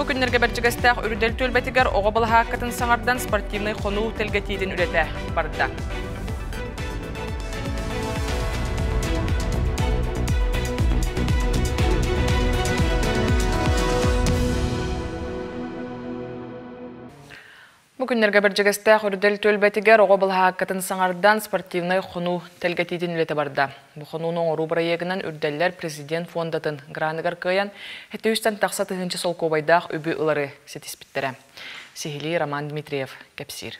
Бу күннэргэ Бэрдьигэстээх Үрдэл түөлбэтигэр оҕо балаһааккатын саҥардан спортивнай хонуу тэлгэтиитин үлэтэ барда. Бу күннэргэ Бэрдьигэстээх Үрдэл түөлбэтигэр оҕо былаһааккатын саҥардан спортивнай хонуу тэлгэтиитин үлэтэ барда. Бу хонууну оҥоруу бырайыагынан Үрдэллэр президент фондатын граныгар кыайан, 700 тахса тыһыынча солкуобайдаах үбү ылары ситиспиттэрэ. Сиһилии Роман Дмитриев кэпсиир.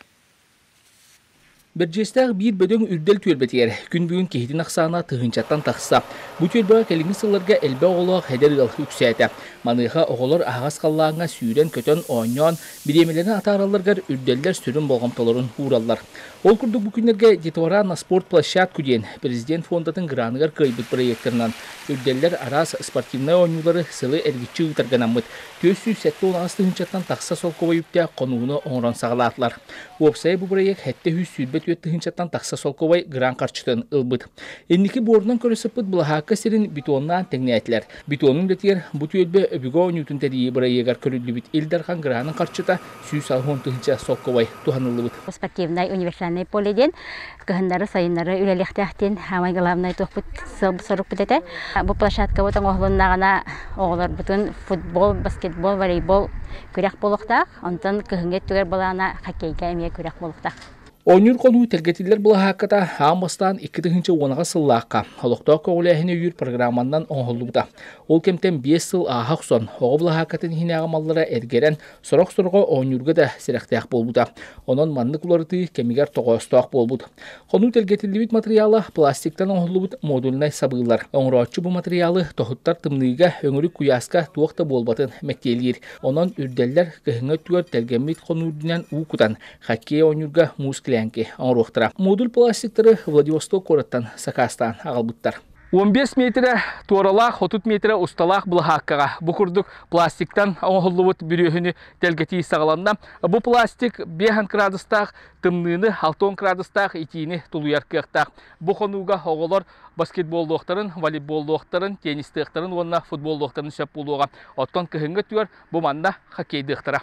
Бэрдьиэстээх биир бөдөҥ үрдэл түөлбэтигэр күн бүгүн киһитин ахсаана тыһыынчаттан тахса. Бу түөлбэҕэ кэлиҥҥи сылларга элбэх оҕолоох эдэр ыал үксээтэ. Маныаха оҕолор аһаҕас халлааҥҥа сүүрэн-көтөн, оонньоон, бириэмэлэрин атааралларыгар үрдэллэр сүрүн болҕомтолорун уураллар. Ол курдук бу күннэргэ «Детвора на спортплощадку» диэн президент фондатын граныгар кыайбыт проектарынан үрдэллэр араас спортивнай оонньуулары сылы эргиччи ыытарга анаммыт 478 тыһыынчаттан тахса солкуобай үптээх хонууну оҥорон саҕалаатылар. Уопсайа бу бырайыак 724 тыһыынчаттан тахса солкуобай грант харчытын ылбыт. Инники буорунан көрө сыппыт былаһаакка сирин бетоннаан тэҥнээтилэр. Бетонун үлэтигэр бу түөлбэ өбүгэ оонньуутун тэрийии бырайыагар көрүллүбүт Ил Дархан гранын харчыта 160 тыһыынча солкуобай туһаныллыбыт. Спортивнай универсальный поле диэн кыһыннары-сайыннары үлэлиэхтээх диэн самай главное туохпут сорукпут этэ. Бу площадкабыт оҥоһулуннаҕына оҕолорбутун футбол, баскетбол, волейбол күрэх буолуохтаах. Онтон кыһыҥҥы өттүгэр былаана хоккейга эмиэ күрэх буолуохтаах. Оонньуур хонуу тэлгэтиллэр былаһаакката аан бастаан 2010 сыллаахха олохтоох көҕүлээһини өйүүр программанан оҥоһуллубута. Ол кэмтэн 5 сыл ааһа охсон, оҕо былаһааккатын иһинээҕи маллара эргэрэн, сорох-сорҕо оонньуурга да сэрэхтээх буолбута. Онон маннык уларытыы кэмигэр тоҕоостоох буолбут. Хонуу тэлгэтиллибит матырыйаала пластиктан оҥоһуллубут модульнай сабыылар. Оҥорооччу бу матырыйаалы тоһуттар тымныыга, өҥүрүк куйааска туох да буолбатын мэктиэлиир. Онон үрдэллэр кыһыҥҥы өттүгэр тэлгэммит хонуу үрдүнэн уу кутан, хоккей оонньуурга муус килээҥки оҥоруохтара. Модуль пластиктары Владивосток куораттан сакаастаан аҕалбыттар. 15 миэтэрэ туоралаах, 30 миэтэрэ усталаах былаһааккаҕа бу курдук пластиктан оҥоһуллубут бүрүөһүнү тэлгэтии саҕаланна. Бу пластик 5 градустаах тымныыны, 60 градустаах итиини тулуйар кыахтаах. Бу хонууга оҕолор баскетболлуохтарын, волейболлуохтарын, теннистыахтарын уонна футболлуохтарын сөп буолуоҕа. Оттон кыһыҥҥы өттүгэр бу манна хоккейдыахтара.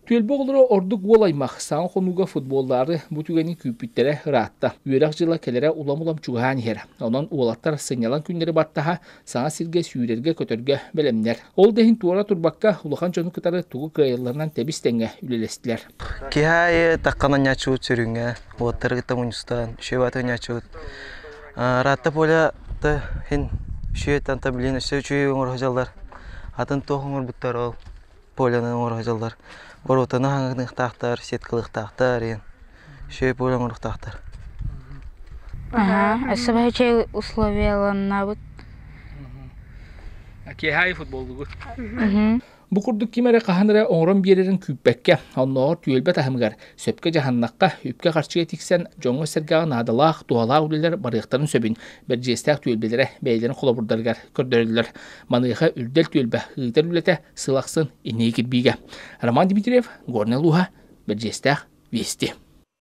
Түөлбэ оҕолоро ордук уол аймах саҥа хонууга футболлаары бу түгэни күүппүттэрэ ыраатта. Үөрэх дьыла кэлэрэ улам-улам чугаһаан иһэр. Онон уолаттар сынньалаҥ күннэри баттаһа саҥа сиргэ сүүрэргэ-көтөргө бэлэмнэр. Ол да иһин туора турбакка улахан дьону кытары тугу кыайалларынан тэбис-тэҥҥэ үлэлэстилэр. Киһи аайы таххан анньааччыбыт сүрүҥҥэ, уоттары кытта мунньустан, үчүгэй баҕайытык анньааччыбыт. Ратта поля иһин үчүгэй танта билин өссө үчүгэй оҥоро сылдьаллар. Атын туох оҥорбуттар ол поляны оҥоро сылдьаллар. Воротаны хаҥыныахтаахтар, сеткалыахтаахтар иһин үчүгэй поле оҥоруохтаахтар. Ага, өссө баһычай условияланнабыт. Киэһэ аайы футболлугут. Бу курдук ким эрэ хаһан эрэ оҥорон биэрэрин күүппэккэ, оннооҕор түөлбэ таһымыгар сөпкө дьаһаннахха, үпкэ-харчыга тиксэн дьоҥҥо-сэргэҕэ наадалаах, туһалаах үлэлэр барыахтарын сөбүн Бэрдьиэстээх түөлбэлэрэ бэйэлэрин холобурдарыгар көрдөрөллөр. Маныаха Үрдэл түөлбэ ыытар үлэтэ сыл ахсын инники кирбиигэ. Роман Дмитриев, Горнай улууһа, Бэрдьиэстээх, Вести.